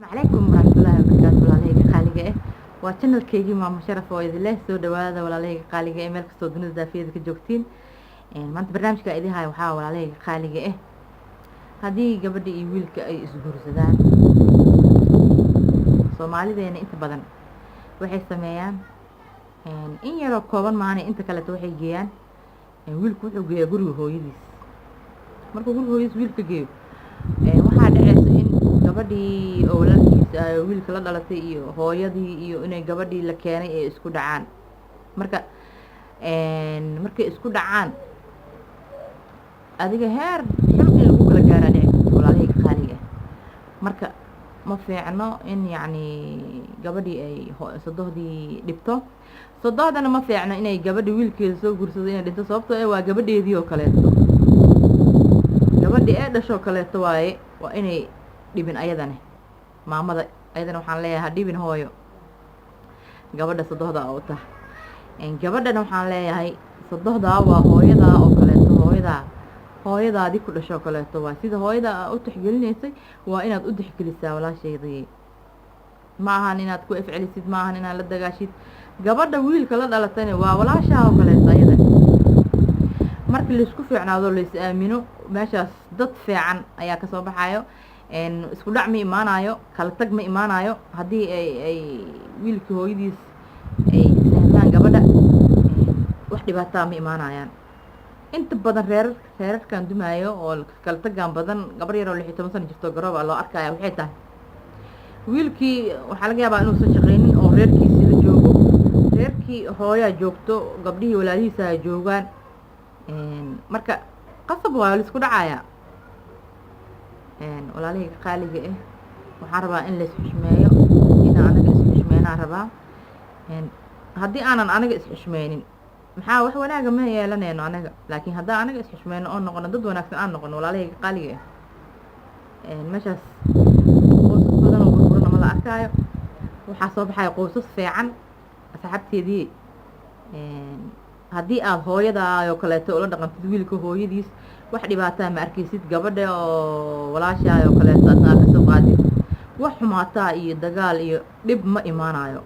Calaykum waraxmatullaahi wabarakaatu. Walaalahayga qaaliga ah, waa channelkeygii Maamo Sharaf oo idin leh soo dhawaada. Walaalahayga qaaliga eh, meel kastoo dunida daafiyada ka joogtiin, maanta barnaamijka idin haya waxaa, walaalahayga qaaliga ah, haddii gabadha iyo wiilka ay isguursadaan, Soomaalideena inta badan waxay sameeyaan in yaroo kooban maana, inta kaleeto waxay geeyaan, wiilku wuxuu geeyaa guriga hooyadiis. Markuu guriga hooyadiis wiilka geeyo, waxaa dhaceysa in gabadhii oo walaalkiis wiilka la dhalatay iyo hooyadii iyo inay gabadhii la keenay ay isku dhacaan. Marka markay isku dhacaan, adiga heer xun in lagu kala gaaraa dhici karto, walaalahayga qaaliga ah. Marka ma fiicno in yacni gabadhii ay sodohdii dhibto, sodohdana ma fiicno inay gabadhi wiilkeeda soo guursado inay dhinto, sababtoo eh waa gabadheedii oo kaleeto, gabadhii ee dhashoo kaleeto waaye. Waa inay dhibin ayadane maamada. Ayadana waxaan leeyahay, ha dhibin hooyo gabadha sodohda oo tah. Gabadhana waxaan leeyahay, sodohdaa waa hooyadaa oo kaleeto, hooyadaa, hooyadaadii ku dhashoo kaleeto. Waa sida hooyada aa u tixgelinaysay, waa inaad u tixgelisaa walaasheedii. Ma ahan inaad ku efcelisid, ma ahan inaad la dagaashid. Gabadha wiilka la dhalatayna waa walaashaa oo kaleeto ayada. Markii laisku fiicnaado, lais aamino, meeshaas dad fiican ayaa kasoo baxayo. Isku dhac ma imaanayo, kala tag ma imaanayo. Haddii ay wiilka hooyadiis ay isfahmaan gabadha, wax dhibaataa ma imaanayaan. Inta badan reerarkan dumaayo oo kala tagaan badan, gabar yaroo 16 sano jirto garoob a loo arkaya, waxay tahay wiilkii waxaa laga yaabaa inuusan shaqaynin oo reerkiisii la joogo, reerkii hooyaa joogto, gabdhihii walaalihiisa ay joogaan. Marka qasab waa laisku dhacayaa. Walaalahayga qaaliga ah, waxaan rabaa in la isxushmeeyo, inaan anaga isxushmeynaan rabaa. Haddii aanan anaga isxushmeynin, maxaa wax wanaaga ma yeelanayno anaga. Laakiin haddaan anaga isxushmeyno oo noqono dad wanaagsan aan noqono, walaalahayga qaaliga ah, meeshaas qoysas badan oo burburana ma la arkaayo, waxaa soo baxaya qoysas fiican. Asxaabteedii, haddii aada hooyadaa oo kaleeto ula dhaqantid wiilka hooyadiis, wax dhibaataa ma arkaysid. Gabadha oo walaashaay oo kaleeto adna aa kasoo qaadid, wax xumaataa iyo dagaal iyo dhib ma imaanayo.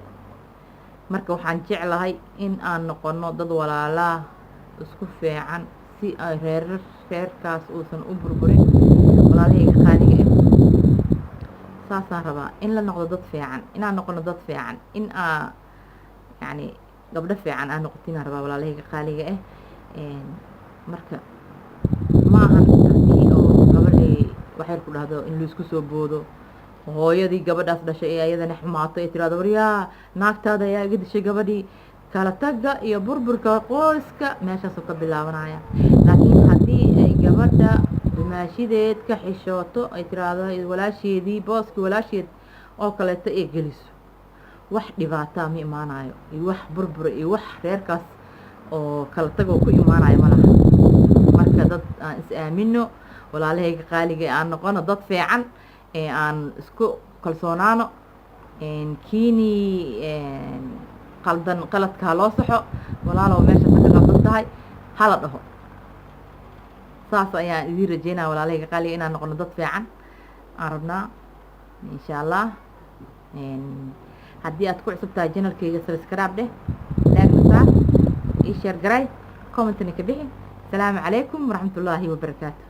Marka waxaan jeclahay in aan noqono dad walaalaa, isku fiican, si ay reerar reerkaas uusan u burburin. Walaalahayga qaaliga ah, saasaan rabaa in la noqdo dad fiican, inaan noqono dad fiican, in aa yacni gabdho fiican aa noqotinaan rabaa, walaalahayga qaaliga ah. Marka ma ahan haddii oo gabadhii waxyar ku dhahdo in laisku soo boodo, hooyadii gabadhaas dhashay ee ayadana xumaato ee tirahdo, "Waryaa, naagtaada ayaa iga dishay gabadhii." Kala tagga iyo burburka qoyska meeshaasuu ka bilaabanaya. Laakiin haddii ay gabadha dumaashideed ka xishooto, ay tiraahdo walaasheedii booskii walaasheed oo kaleeto ay geliso, wax dhibaataa ma imaanayo iyo wax burbura iyo wax reerkaas oo kala tagoo ku imaanayo ma laha. Marka dad aan is aamino, walaalahayga qaaliga, aan noqono dad fiican ee aan isku kalsoonaano. Kiini qaldan, qaladka ha loo saxo. "Walaalow, meeshaas ka qaldan tahay," hala dhaho. Saas ayaan idiin rajeynaya, walaalahayga qaaliga, inaan noqono dad fiican aan rabnaa, insha Allah. Haddii aad ku cusub tahay channelkayga, subscribe dheh, like saar, ii share garay, commentna ka bixi. Asalaamu calaykum waraxmatullaahi wabarakaatu.